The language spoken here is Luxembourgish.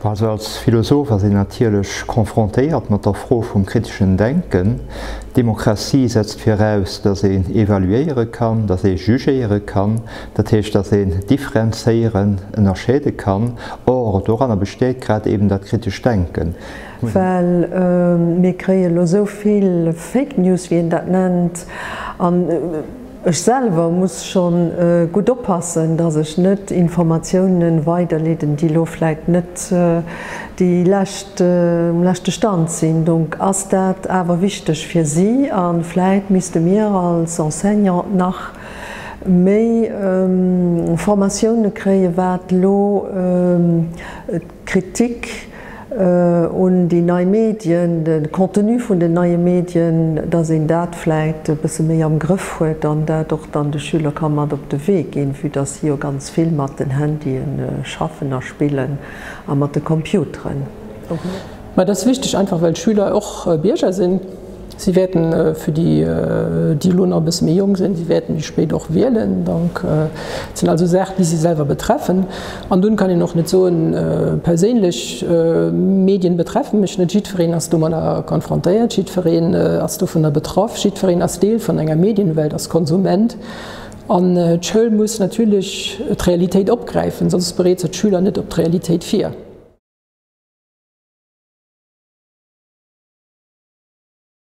Also als Philosoph ass een natierlech confrontéiert mat der Fro vum kriteschen Denken. D'Demokratie setzt viraus, datt een evaluéiere kann, datt ee jugéiere kann, dat heescht, datt een differenzéieren, ënnerscheede kann. Or, doranner besteet grad eben dat kritescht Denken. Well mir kréie lo sou vill Fake News, wéi een dat nennt, an ech selwer muss scho gutt oppassen, datt ech net Informatiounen weiderleeden, déi lo vläit net déi lescht, um leschte Stand sinn. Donc ass dat awer wichteg fir si a vläit misste mir als Enseignant nach méi Formatioune kréien, wat lo d'Kritik un déi nei Medien, de Contenu vun den neie Medien, datt een dat vläit e bësse méi am Grëff huet an dat och dann de Schüler ka mat op de Wee ginn, vue datt si jo ganz vill mat den Handye schaffen a spillen a mat de Computeren. Mä dat ass wichteg einfach well d'Schüler och Bierger sinn. Si wäerten, fir déi, déi elo nach e bësse méi jonk sinn, si wäerten méi spéit och wielen. Donc, et sinn also Saachen, déi si selwer betreffen. An dunn kann een och net soen, perséinlech Medien betreffen mech net. Jiddwereen ass domadder konfrontéiert, jiddwereen ass dovunner betraff, jiddwereen ass Deel vun enger Medienwelt, ass Konsument. An d'Schoul muss natierlech d'Realitéit opgräifen, soss bereet se d'Schüler net op d'Realitéit vir.